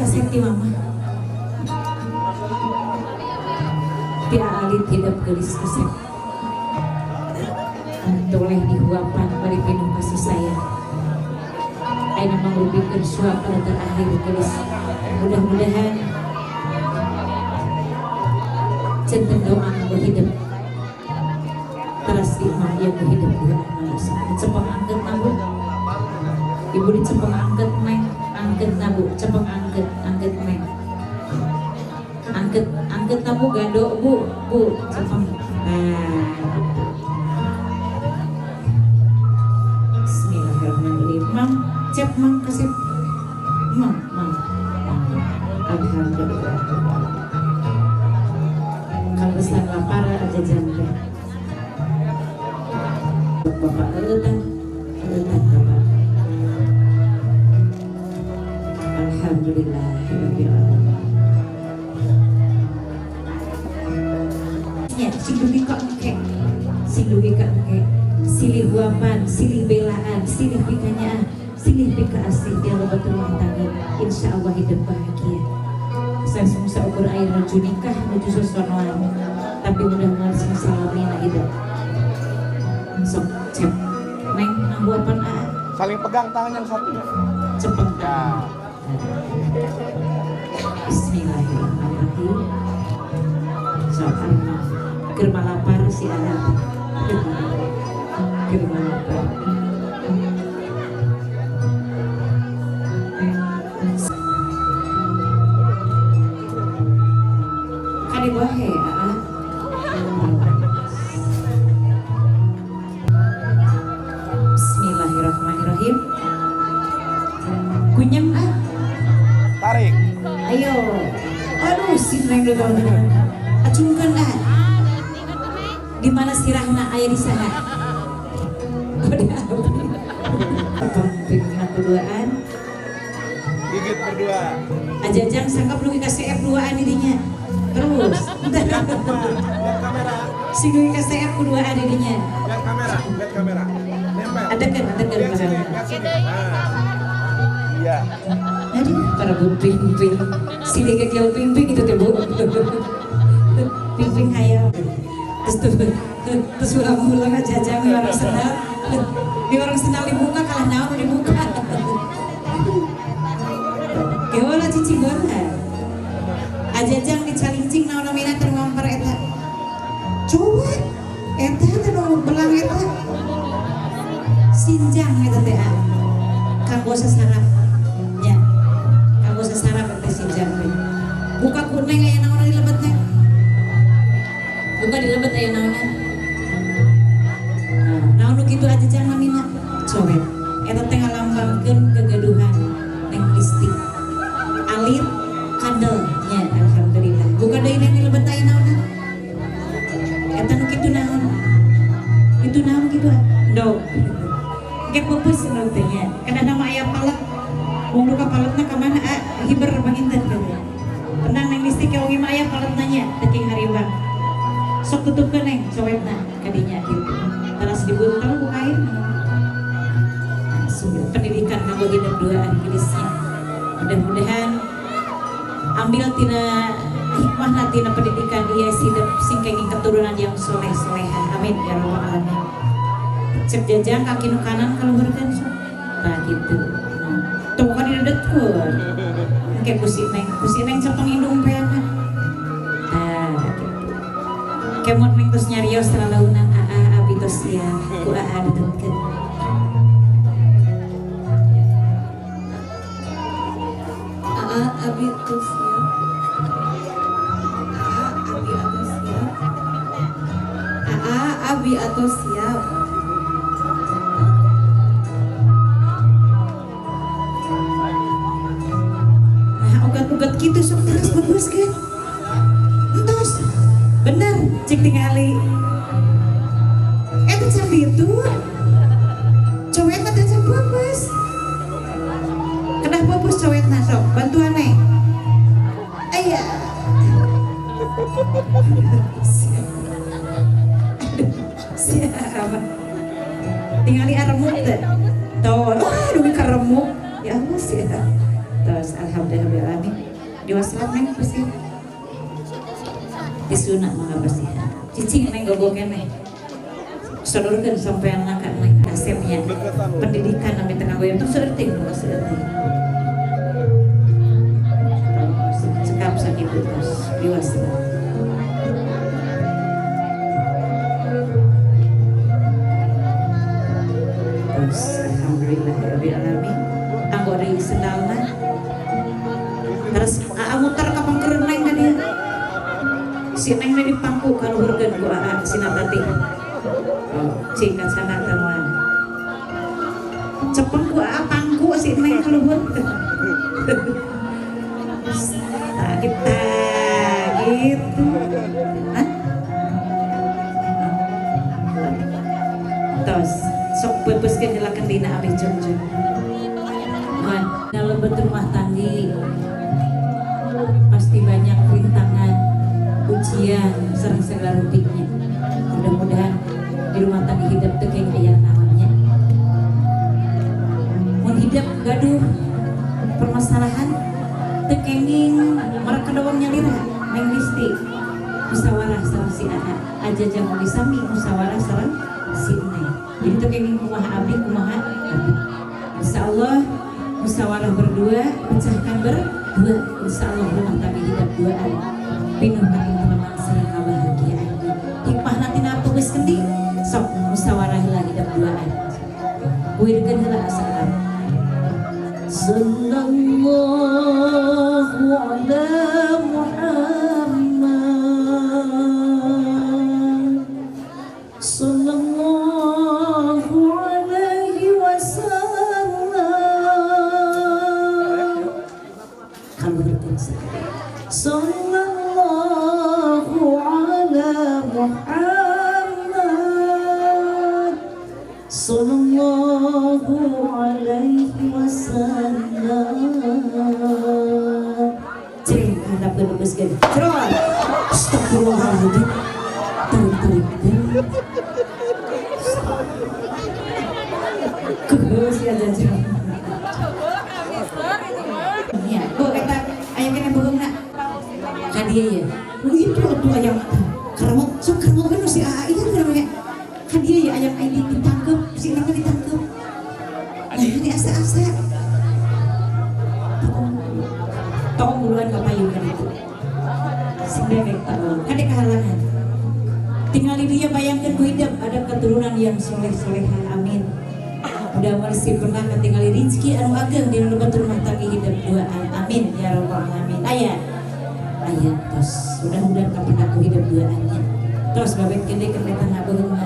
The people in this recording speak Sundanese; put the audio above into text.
Kasep ti mama. Ti alit hidup geulis kasep. Toleh dihuapan bari pinuh kasih sayang. Ayeuna mangrupikeun suapan terakhir geulis. Mudah-mudahan centeng doa nu hidup. Teras di imam ieu ku hidup dua cepeng angket na, Bu. Ibu dicepeng angket, neng angket na, Bu, cepeng angket, angket, neng, angket, angket na, Bu, gado, Bu, Bu, cepeng. Nah, gitu. Bismillahirrahmanirrahim. Mang, cep, mang, kasih, mang, mang. Alhamdulillah. Kalau pesan lapar aja jam deh. Bapak eueutan, eueutan bapak. Alhamdulillah rabbil alamin. Ya, sing dugi ka engke. Sing dugi ka engke. Silih huapan, silih belaan, silih pikanyaah, silih pikaasih di lebet rumah tangga. Insya Allah hidup bahagia. Saya semua ukur air nuju nikah, nuju sosonoan. Tapi mudah-mudahan sing salamina hidup. Sok cep. Neng ngangguapan a. Saling pegang tangan yang satunya. Cepeng. Ya. Bismillahirrahmanirrahim. Sok arma. Keur malapar si anak. Keur malapar. Kade bahe, aa. Bismillahirrahmanirrahim. Kunyang ah. Tarik. Ayo. Aduh, si Neng udah. Acungkeun ah. Di mana sirahna, aya di saha? Oh, di abdi. Pimpinan berduaan. Gigit berdua. Ajajang sangkap lu kasih F duaan dirinya. Terus. Lihat kamera. Si dugi kasih F duaan dirinya. Lihat kamera, lihat kamera. Nempel. Ada kan, ada kan. Lihat sini, lihat sini. Nah. Iya. Aduh, para bu ping-ping. Si dia kekiau ping-ping itu teh, Bu. Ping-ping hayal. Terus tuh, terus ulang-ulang aja aja di warung sendal. Di warung sendal dibuka kalah naon dibuka. Kewa cicing gora. Ajajang dicalincing naon namina teu ngampar eta. Coba eta teh nu belang eta. Sinjang eta teh ah. Kanggo sasarap. Ya. Kanggo sasarap teh sinjang teh. Buka ku neng, aya naon di lebet, neng? Buka di lebet aya naonan? Nah, naon nu kitu aja jangan namina? Coet. Eta teh ngalambangkeun kegaduhan neng listik. Alit kandel nya, alhamdulillah. Buka deui, neng, di lebet aya naonan? Eta nu kitu naon? Itu naon kitu ah? Endog. Engke peupeus endog teh nya. Kada nama aya palet. Mung duka paletna ka mana ah? Hiber panginten teh. Tenang, neng listik, yang mah aya paletna nya, teu king hariwang. Sok tutupkeun, neng, coetna kadinya gitu. Teras dibuntel ku kain. Sudah pendidikan kanggo hidup duaan geulisnya. Mudah-mudahan ambil tina hikmah tina pendidikan ieu hidup sing kenging keturunan yang soleh soleha. Amin ya rabbal alamin. Cep jajang kaki nu kanan kaluhurkeun sok. Tah gitu. Nah, tuh kan didedetkeun. Engke ku si neng, ku si neng cepeng indung peana. Tah gitu. Kemot neng tos nyarios lalaunan, aa, abi tos siap ku aa dedetkeun. Aa, abi tos siap. Aa, abi atos siap. Aa, abi atos siap. Nah, ugat-ugat gitu sok terus bagus kan? Entos. Bener, cek tingali. Eta can itu. Cowetna teh can peupeus. Kedah peupeus cowetna, sok bantuan neng. Aya. Aduh, siapa? Tingali aremuk teh. Tuh, wah, dugi karemuk. Ya Allah sih. Terus alhamdulillah. Diwaslat, Neng, bersihan. Tisuna mangga bersihan. Cicing, Neng, gogo keneh. Sodorkeun sampean ka Neng asepnya. Pendidikan sampai tengah goyang tuh seueutik nu seueutik. Cekap sakitu, terus diwaslat. Terus alhamdulillah rabbil alamin. Anggo deui sendalna. Terus aa muter ka pangkereun Neng ka dieu. Si Neng na dipangku kaluhurkeun ku aa sina tati. Oh, cing kacana tamuan. Cepeng ku aa pangku si Neng kaluhur. Tah kita gitu. Hah? Tos, sok peupeuskeun heula dina abih jung-jung. Mohon, dalam rumah tanggi pasti banyak rintangan, ujian, sareng segala rupinya. Mudah-mudahan di rumah tangga hidup teu kenging aya naonnya. Mun hidup gaduh permasalahan teu kenging mereka doang nyalira, Neng Listi musyawarah sareng si Aa aja, jangan disami musyawarah sareng si Neng. Jadi teu kenging kumaha abdi, kumaha abdi. Insya Allah musyawarah berdua, pecahkan berdua, insya Allah rumah tangga hidup duaan pinuh katentreman sareng kebahagiaan. Hikmah nanti napa geus kendi sok musyawarah heula hidup duaan. Kuirkeun heula asal. Sallallahu ala Muhammad, Sallallahu alaihi wasallam. Kaluhurkeun sakali. Sallallahu ala Muhammad, Sallallahu alaihi wasallam. Cering hadapkeun lupuskeun. Cerot. Astagfirullahaladzim. Tarik tarik. Kegeus ya jajan. Ya, bu eta aya kena beuheungna. Ka dieu ya. Nu itu atuh ayam karawat, sok karawat kan si AA ieu kan we. Ka dieu ya ayam aing ditangkep, si Neng ditangkep. Nah, ini asa-asa. Tong buruan ka payun kan itu. Sing bebek tolong, kade kehalangan. Tinggal di dia bayangkan ku hidup ada keturunan yang soleh-soleha, amin. Mudah mersi pernah ketinggali rezeki anu ageng di lebet rumah tangga hidup duaan, amin ya rabbal alamin. Aya aya tos, mudah-mudahan kapan aku hidup duaannya. Terus babet gede kepetan ngabeung.